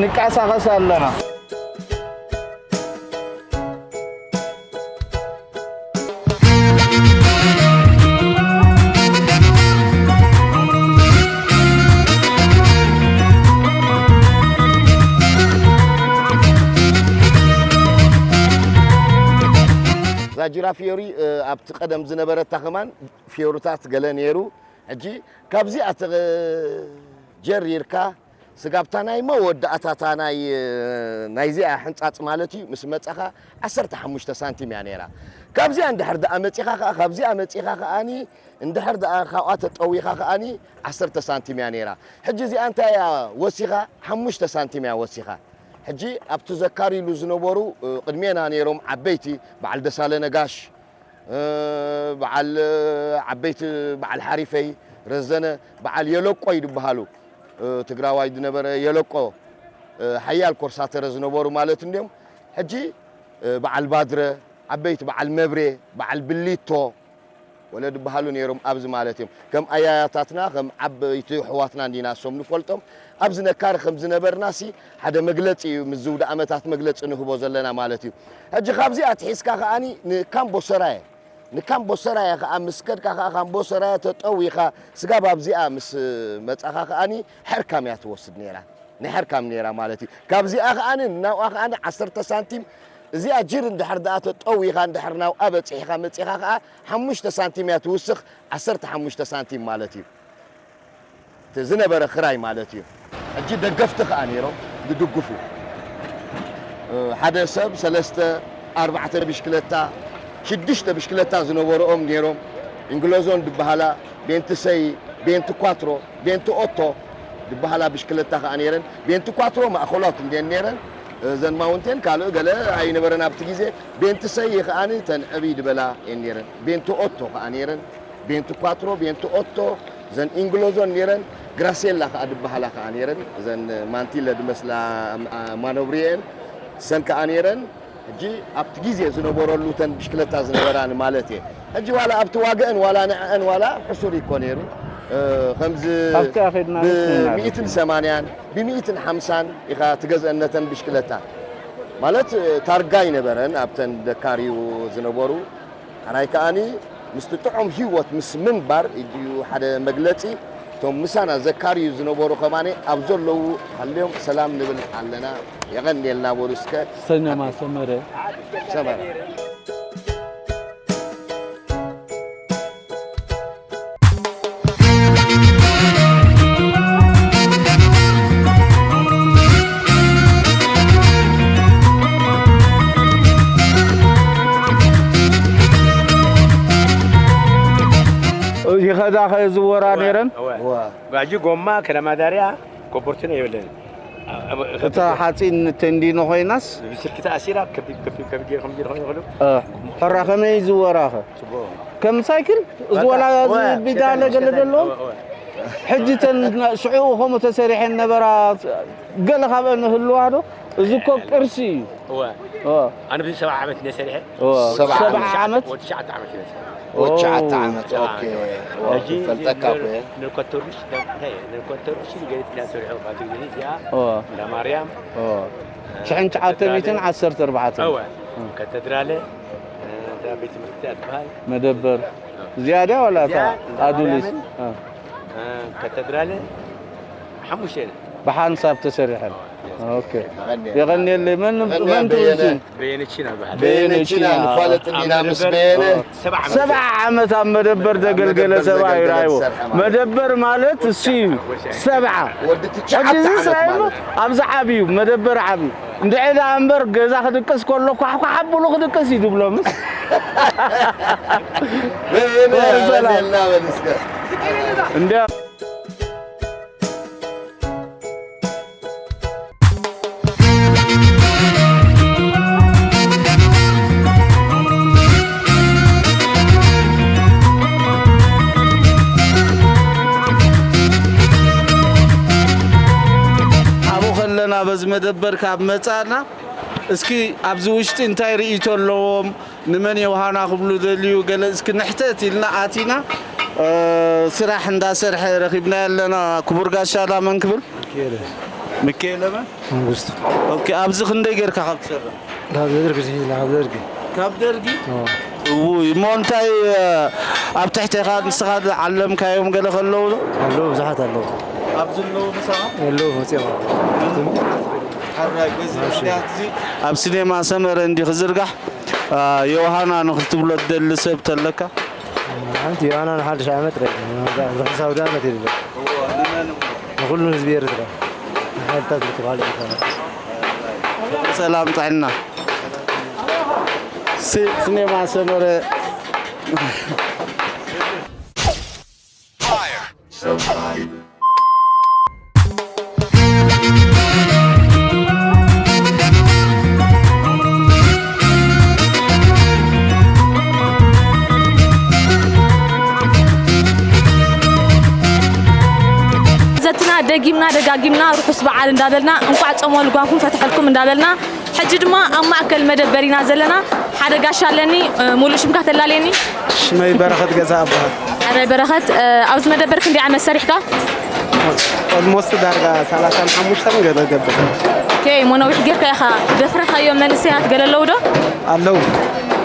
ንቃሳቐስ ኣለና። ዛጅራ ፊዮሪ፣ እ፣ ኣብቲ ቀደም ዝነበረታ ከማን ፊዮሪታት ገለ ነይሩ። ሕጂ ካብዚኣ ተጀሪርካ ስጋብታ ናይ መወዳእታታ ናይ፣ ናይዚኣ ሕንጻጽ ማለት እዩ፣ ምስ መጻኻ ዓሰርተ ሓሙሽተ ሳንቲም እያ ነይራ። ካብዚኣ እንድሕር ደኣ መጺኻ ከኣ፣ ካብዚኣ መጺኻ ከኣኒ፣ እንድሕር ደኣ ካብኣ ተጠዊኻ ከኣኒ፣ ዓሰርተ ሳንቲም እያ ነይራ። ሕጂ እዚኣ እንታይ እያ ወሲኻ? ሓሙሽተ ሳንቲም እያ ወሲኻ። ሕጂ ኣብቲ ዘካርይሉ ዝነበሩ፣ እ፣ ቅድሜና ነይሮም ዓበይቲ፣ በዓል ደሳለ ነጋሽ፣ እ፣ በዓል ዓበይቲ፣ በዓል ሓሪፈይ፣ ረዘነ፣ በዓል የለቆይ ዝበሃሉ፣ እ፣ ትግራዋይ ዝነበረ የለቆ፣ እ፣ ሓያል ኮርሳተረ ዝነበሩ ማለት እንድዮም። ሕጂ፣ እ፣ በዓል ባድረ፣ ዓበይቲ በዓል መብሬ፣ በዓል ብሊቶ፣ ወለ ዝበሃሉ ነይሮም ኣብዚ ማለት እዮም። ከም ኣያያታትና፣ ከም ዓበይቲ ኣሕዋትና እንዲና እሶም ንፈልጦም። ኣብዚ ነካሪ ከም ዝነበርና ሲ ሓደ መግለጺ እዩ፣ ምስ ዝውደ ዓመታት መግለጺ ንህቦ ዘለና ማለት እዩ። ሕጂ ካብዚ ኣትሒዝካ ከኣኒ ንካምቦ ሰራየ፣ ንካምቦ ሰራየ ከኣ ምስ ከድካ ከኣ ካምቦ ሰራየ ተጠዊኻ ስጋብ ኣብዚኣ ምስ መጻኻ ከኣኒ ሕርካም እያ ትወስድ ነይራ። ናይ ሕርካም ነይራ ማለት እዩ። ካብዚኣ ከኣኒ ናብኣ ከኣኒ ዓሰርተ ሳንቲም፣ እዚኣ ጅር እንድሕር ደኣ ተጠዊኻ እንድሕር ናብኣ በጺሕካ መጺኻ ከኣ ሓሙሽተ ሳንቲም እያ ትውስኽ፣ ዓሰርተ ሓሙሽተ ሳንቲም ማለት እዩ። እቲ ዝነበረ ክራይ ማለት እዩ። ሕጂ ደገፍቲ ከኣ ነይሮም ዝድግፉ። እ፣ ሓደ ሰብ ሰለስተ፣ ኣርባዕተ ብሽክለታ፣ ሽዱሽተ ብሽክለታ ዝነበርኦም ነይሮም። ኢንግሎዞን ዝበሃላ፣ ቤንቲ ሰይ፣ ቤንቲ ኳትሮ፣ ቤንቲ ኦቶ ዝበሃላ ብሽክለታ ከኣ ነይረን። ቤንቲ ኳትሮ ማእኸሎት እንድየን ነይረን። እዘን ማውንቴን ካልእ ገለ ኣይነበረን ኣብቲ ግዜ። ቤንቲ ሰይ ከኣኒ ተን ዕብይ ዝበላ እየን ነይረን። ቤንቲ ኦቶ ከኣ ነይረን። ቤንቲ ኳትሮ፣ ቤንቲ ኦቶ፣ እዘን ኢንግሎዞን ነይረን። ግራሴላ ከኣ ዝበሃላ ከኣ ነይረን። እዘን ማንቲለ ዝመስላ፣ ማ-፣ ማኖብሪ እየን። እሰን ከኣ ነይረን። ሕጂ ኣብቲ ግዜ ዝነበረሉ እተን ብሽክለታ ዝነበራኒ ማለት እየ። ሕጂ ዋላ ኣብቲ ዋግአን ዋላ ንዕአን ዋላ ሕሱር እኮ ነይሩ። እ፣ ከምዚ ኣብቲ ኣኼድና ንስምና ብሚእትን ሰማንያን ብሚእትን ሓምሳን ኢኻ ትገዝአን ነተን ብሽክለታ። ማለት፣ እ፣ ታርጋ ይነበረን ኣብተን ደካርዩ ዝነበሩ። ሕራይ ከኣኒ ምስቲ ጥዑም ህይወት ምስ ምንባር እዩ ሓደ መግለጺ። እቶ እቶም ምሳና ዘካርዩ ዝነበሩ ከማነ ኣብ ዘለዉ ሃልዮም ሰላም ንብል ኣለና። የቐንየልና በሉ እስከ። ሰኛማ ሰመረ። ሰመረ። ይኸዳ ኸ ዝወራ ነይረን? እወ። እወ። ጋጂ ጎማ ከለማዳርያ ኮቦርትነ የብለን። እታ ሓፂን ተንዲኖ ኮይናስ? ብስልኪ ተኣሲራ ከቢብ ከቢብ ከቢብ ገይሩ ከም ገይሩ ኮይኑ ይኽእሉ። እ፣ ሕራ ከመይ ዝወራኸ? ጽቡቕ። ከም ሳይክል? እዚ ወላ እዚ እወ፣ ቢዳ ሸጠን፣ ለገለ ሸጠን፣ ዘለዎ? እወ፣ እወ። ሕጂ ተን ሽዑ ከምኡ ተሰሪሐን ነበራ፣ ገለ ካብአን ህልዋ ዶ? እዚ እኮ ቅርሲ እዩ። እወ። እወ። ኣነ ብዚ ሰብዓ ዓመት እንደ ሰሪሐ። እወ። ሰብዓ ሰብዓ ዓመት። ዓመት? ወዲ ትሽዓተ ዓመት እዩ። ወዲ ትሽዓተ ኦ። ዓመት፣ ኦኬ። እወ፣ ሕጂ ይፈልጠካ እኮ እየ። ንርኮተሩሽ፣ እንታይ፣ ንርኮተሩሽ ገሊት እንዳ ሰሪሑ ባቱ ግዜ እዚኣ እወ። እንዳ ማርያም። እወ። ሽሕን ትሽዓተ ሚእትን ዓሰርተ ኣርባዕተ። እወ። እም። ካቴድራለ፣ እ፣ እንዳ ቤት ትምህርቲ እያ ትበሃል። መደበር። ዝያዳ ወላ እታ እዚኣ እንዳ ኣዱሊስ? ማርያምን፣ እ። እ፣ ካቴድራለ ሓሙሽተ እየን። ብሓንሳብ ተሰሪሐን። ኦኬ። የቐንየለይ። የቐንየለይ። መን፣ የቐንየለይ መን በየነ። ትውልዲ? በየነ ቺና በሃል። በየነ በየነ ቺና ቺና። ንፋለጥ ኣብ ኢና ምስ መደበር በየነ። ሰብዓ ዓመት። ሰብዓ ዓመት ኣብ መደበር ኣብ ዘገልገለ መደበር ሰብኣይ ዘገልገለ ራይዎ። ዝሰርሐ ማለት። መደበር ማለት እሱ እዩ። ሰብዓ። ወዲ ትሽዓተ ሕጂ እዚ ዓመት ስራይ ማለት። ኣብዚ ዓብዩ፣ መደበር ዓብዩ። እንድዒ ደኣ እምበር ገዛ ክድቅስ ከሎ ኳሕኳሕ ኣብሉ ክድቅስ እዩ ዝብሎምስ። በየነ ወረ ሰላም። የቐንየልና በል እስከ። እንዲያ ኣብኡ ከለና በዚ መደበር ካብ መጻና፣ እስኪ ኣብዚ ውሽጢ እንታይ ርእይቶ ኣለዎም? ንመን የውሃና ክብሉ ደልዩ ገለ እስኪ ንሕተት ኢልና ኣቲና፣ እ፣ ስራሕ እንዳሰርሐ ረኺብናዮ ኣለና። ክቡር ጋሻና መን ክብል? ሚካኤለ። ሚካኤለ መን? መንግስቱ። ኦኬ፣ ኣብዚ ክንደይ ጌርካ ካብ ትሰርሕ? ካብ ደርጊ፣ ካብ ደርጊ። ካብ ደርጊ? ኦ። እውይ፣ እሞ እንታይ፣ እ፣ ኣብ ትሕቴኻ ንስኻ ዝዓለምካዮም ገለ ከለዉ ዶ? ኣለዉ፣ ብዙሓት ኣለዉ። ኣብዚ ኣለዉ ምሳኻ? ኣለዉ፣ መፂኦም። ሓራይ፣ በዚ እሺ። ምክንያት እዚ ኣብ ሲኔማ ሰመረ እንዲ ክዝርጋሕ አ፣ ዮሃና ንኽትብሎ ትደሊ ሰብ ተለካ? ሓንቲ ዮሃና ንሓድሽ ዓመት ረ-፣ ርሑስ ኣውደ ዓመት ይብል። እዎ፣ ንመን እሞ? ንኹሉ ህዝቢ ኤርትራ። ንሓይልታት ምክልኻል ኤርትራ። ሰላም ጥዕና። ሲ-፣ ሲኔማ ሰመረ። ዘትና ደጊምና ደጋጊምና ርሑስ በዓል እንዳበልና፣ እንቋዕ ጾም ልጓምኩም ፈትሐልኩም እንዳበልና፣ ሕጂ ድማ ኣብ ማእከል መደበር ኢና ዘለና። ሓደ ጋሻ ኣለኒ፣ እ፣ ሙሉእ ሽምካ ተላልየኒ? ሽመይ በረኸት ገዛ እበሃል። ኣረ በረኸት፣ እ፣ ኣብዚ መደበር ክንደይ ዓመት ሰሪሕካ? ኦልሞስት ዳርጋ ሰላሳን ሓሙሽተን ገለ ገብር። ኦኬ፣ እሞ ነዊሕ ጌርካ ኢኻ። ዘፍረኻዮም መንእሰያት ገለ ኣለዉ ዶ? ኣለዉ።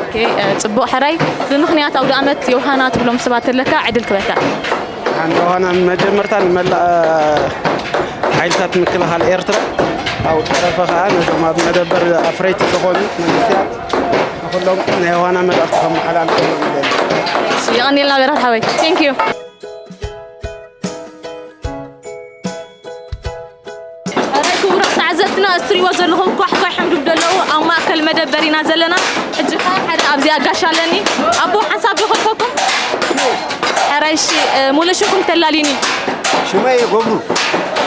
ኦኬ፣ እ፣ ጽቡቕ ሕራይ። ብምኽንያት ኣውደ ኣመት ዮሃና ትብሎም ሰባት ተለካ ዕድል ክበካ። ኣነ ዮሃና መጀመርታ ንመላእ ሓይልታት ምክልኻል ኤርትራ፣ ኣብ ተረፈ ከኣ ነዞም ኣብ መደበር ኣፍረይቲ ዝኾኑ መንእሰያት ንኹሎም ናይ ዮሃና መልእኽቲ ከመሓላልፈሎም ይደሊ። እሺ፣ የቐንየልና በረኸት ሓወይ። Thank you። ኣረ ክቡራት ተዓዘብትና፣ እትሪእዎ ዘለኹም ኳሕኳሕ ሕምዱም ዘለዉ ኣብ ማእከል መደበር ኢና ዘለና። ሕጂ ከኣ ሓደ ኣብዚ ኣጋሽ ኣለኒ። ኣቦ ሓንሳብ ዶ ከልፈኩም? ሕራይ እሺ፣ እ፣ ሙሉእ ሽምኩም ተላልዩኒ። ሽመይ ገብሩ።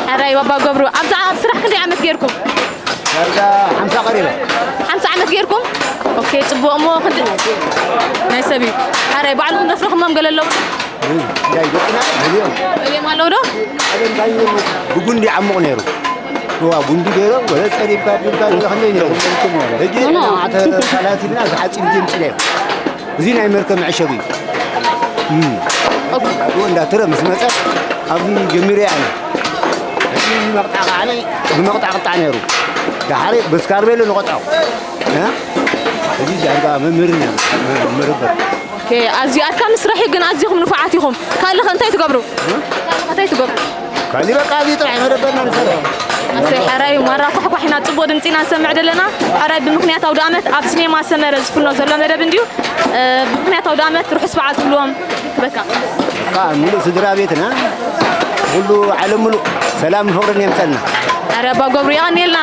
ሕራይ ባባ ገብሩ፣ ኣብዛ ኣብ ስራሕ ክንደይ ዓመት ጌርኩም? ዳርጋ ሓምሳ ቀሪበ። ሓምሳ ዓመት ጌርኩም? ኦኬ፣ ጽቡቕ። እሞ ክንዲ ናይ ሰብ እዩ። ሕራይ ባዕልኹም ዘፍረኹሞም ገለ ኣለዉ? እንታይ ደቅና ገሊኦም። ገሊኦም ኣለዉ ዶ? ቀደም እንታይ ነይሩ? ብጉንዲ ዓሙቕ ነይሩ። እዋ፣ ጉንዲ ገይሮም ወለ ጸሪብካ ቢልካ ገለ ከመይ ነይሩ? ሕጂ ኖ፣ ኖ። ንዓተ ተላቲፍና ዝሓጺን ዲም ጽሬ። እዚ ናይ መርከብ መዐሸጊ እዩ። እም። ኦኬ። ኣብኡ እንዳ ትረ ምስ መጸ፣ ኣብዚ ጀሚረ እየ ኣነ። እዚ መቕጣ ከዓኒ ብመቕጣ ቅጣዕ ነይሩ። ደሓሪ ብስካርቤሎ ንቐጥዖ። እ? እዚ ዳርጋ መምህር ነይሩ፣ መ-፣ መረበር። ኣዝዩ ኣድካሚ ስራሕ እዩ፣ ግን ኣዚኹም ንፉዓት ኢኹም። ካልእ ከ እንታይ ትገብሩ? ካልእ ከ እንታይ ትገብሩ? ካሊ በቃ እዚ ጥራሕ መደበርና ንሰርሕ። ኣሰይ፣ ሕራይ ማራ ኳሕኳሕ ኢና፣ ጽቡቕ ድምጺ ኢና ንሰምዕ ዘለና። ሕራይ ብምኽንያት ኣውደ ኣመት ኣብ ሲኔማ ሰመረ ዝፍኖ ዘሎ መደብ እንድዩ። እ፣ ብምኽንያት ኣውደ ኣመት ርሑስ በዓል ትብልዎም? በቃ ሙሉእ ስድራ ቤትና ኩሉ ዓለም ሙሉእ ሰላም ፍቕርን የምፀልና። ኣረ ኣባ ገብሩ የቐንየልና።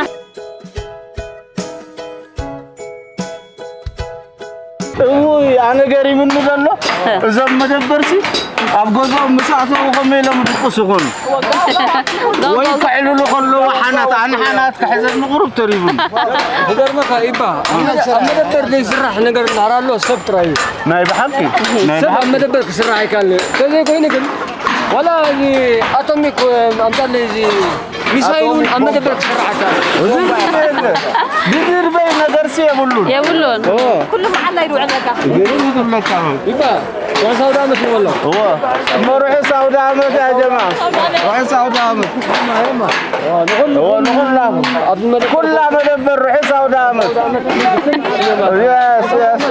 እውይ ኣነ ገሪምኒ ዘሎ እዞም መደበርሲ ኣብ ገዝኦም ምስ ኣተዉ ከመይ ኢሎም ድቁስ ይኾኑ ወይ ከዕልሉ ከለዉ ሓናት ኣነ ሓናት ክሕዘኒ ቁሩብ ተሪቡኒ ክገርመካ ኢባ ኣብ መደበር ዘይስራሕ ነገር እንዳር ኣሎ ሰብ ጥራይ እዩ ናይ ብሓቂ ናይ ሰብ ኣብ መደበር ክስራሕ ኣይካል ተዘይኮይኑ ግን ዋላ እዚ ኣቶሚክ ኣምጣለይ እዚ ሚሳይል እውን ኣብ መደበር ክስራሕ ኣይካል ብድርበይ ነገርሲ የብሉን የብሉን። ኩሉ መዓላ ይድውዕል በቃ። ይብለካ ኢባ ርሑስ ኣውደ ዓመት ንበሎ እሞ ርሑስ ኣውደ ዓመት ያ ጀማ ርሑስ ኣውደ ዓመት ንኹላኹም ኩላ መደበር ርሑስ ኣውደ ዓመት Yes, yes.